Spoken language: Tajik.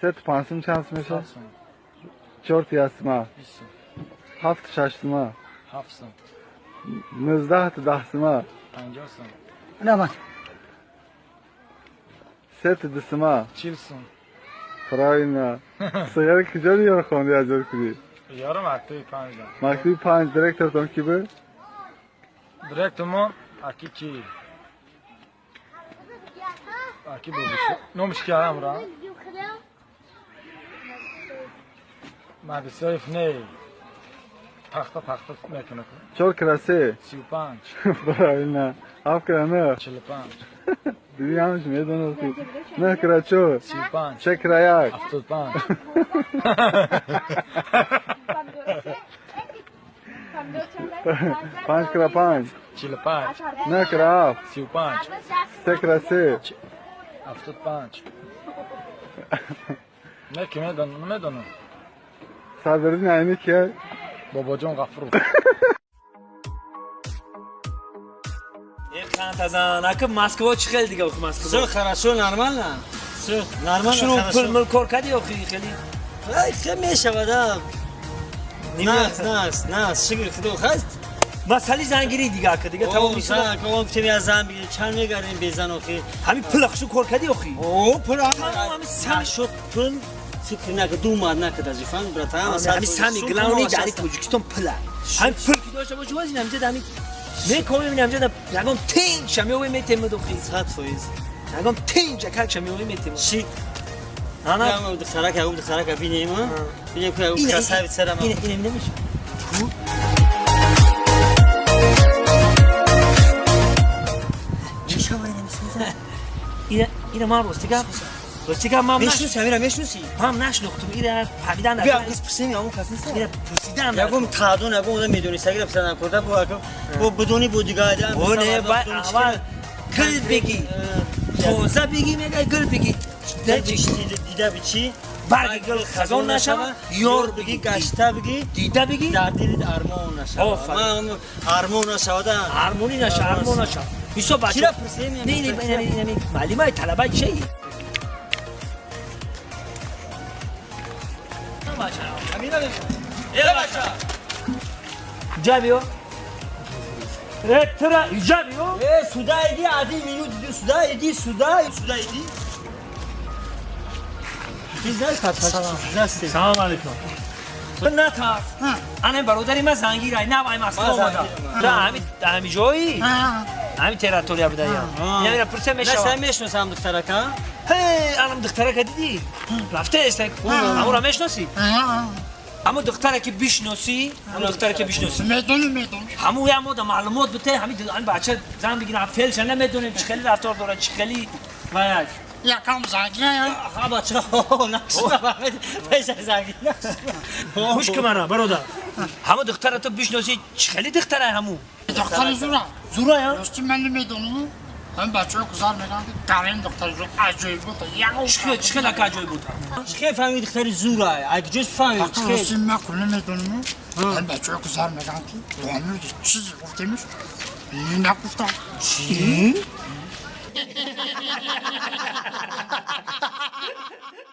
Се то панҷ сум чанд сум мешавад? Чор то як сума. Ҳафт шаш сума. Ҳафт сум. 19 то 10 сума. 50 сум. Нама. Се то 2 сума. 40 сум. Правильно. Сигари куҷо ёр хонди аз ёд кунӣ? Ёро мактаби панҷ. Мактаби панҷ директортон ки буд? Директормон аки ки? Аки бобиш. Номиш ки амра? Мадисоев не. Пахта пахта мекунад. Чор кира се? 35. Правильно. Ҳафт кира нӯҳ? 45. Диди ҳамаш медонасти. Нӯҳ кира чор? 35. Се кира як? 75. Панҷ кира панҷ? 45. Нӯҳ кира ҳафт? 35. Се кира се? 75. Не ки медонам, намедонам. Садриддин Айнӣ кия? Бобоҷон Ғафуров. Қантазан, ака Москва чӣ хел дига охи Москва? Всё хорошо, нормально. Всё нормально. Шуну пул мул кор кардӣ охи хеле? Ай, хе мешавад, а. Нас, нас, нас, шукр Худо хаст. Масъали зангирӣ дига ака дига тамом мешавад. Зан, ком теми аз зан бигирем, чанд мегардем бе зан охи. Ҳамин пул хушу кор кардӣ охи? О, пул ҳама сам шуд пул. Фикр накард, думад накард аз ифан, брат, ҳама ҳамин сами главный дар Тоҷикистон пул. Ҳамин пул ки дошта бошӣ, воз ин ҳамҷа ҳамин мекобем, ин ҳамҷа ягон тинҷ шамиёве метемад охи. 100%. Ягон тинҷ акак шамиёве метемад. Шик. Ана духтарака, ягон духтарака бинем, а? Бинем ки ягон красавица ра. Ин ин намешавад. Ина ман рости гап. Рости гап ман мешносӣ, ҳамира мешносӣ? Ман нашнохтум, ира фаҳмидан. Бия кас пурсем, ягон кас нест? Ира пурсидан. Ягон таъдон, ягон одам медонист, агар пурсидан карда бо ака, бо бидони бо дигар адам. О не, бай аввал гул бигӣ. Тоза бигӣ мегай гул бигӣ. Дида бичӣ? Барги гул хазон нашава, ёр бигӣ, гашта бигӣ, дида бигӣ, дар дилит армон нашава. Ман армон нашава, да. Армонӣ наша, армон наша. Бисо бача. Кира пурсем? Не, не, не, не, маълимаи талабаи чӣ? Иҷа биё. Э, тура иҷа биё. Э, сюда иди, один минут, иди сюда, иди сюда, сюда иди. Ты знаешь, как здравствуйте. Салом алейкум. Натарс. Ана бародари ман зангир ай, нав ай Москва омада. Ҳами ҳами ҷои? Ҳами территория буда я. Ина пурса мешава. Не, мешносам духтарака. Ҳей, анам духтарака дидӣ? Рафта аст. Амура мешносӣ? Ҳаму духтара ки бишносӣ, ҳаму духтара ки бишносӣ. Медонам, медонам. Ҳаму я мода маълумот бите, ҳами ҳами бача зан бигирам, фелша намедонем чӣ хеле рафтор дорад, чӣ хеле ваяд. Якам зангир. Ха бача, нашнавам. Пеша зангир. Гӯш кун мана, бародар. Ҳаму духтара ту бишносӣ, чӣ хеле духтара ҳаму? Духтари зура. Зура я? Рости ман намедонам. Ҳам бачаҳо гузар мегӯянд, ки гарин духтари зура аҷоиб буд. Чӣ хел ака аҷоиб буд? Чӣ хел фаҳмид духтари зура? Ай куҷош фаҳмид? Чӣ хел? Рости ман кул намедонам. Ҳам бачаҳо гузар мегӯянд, ки домир чизе гуфтемиш, нагуфтам. Чӣ?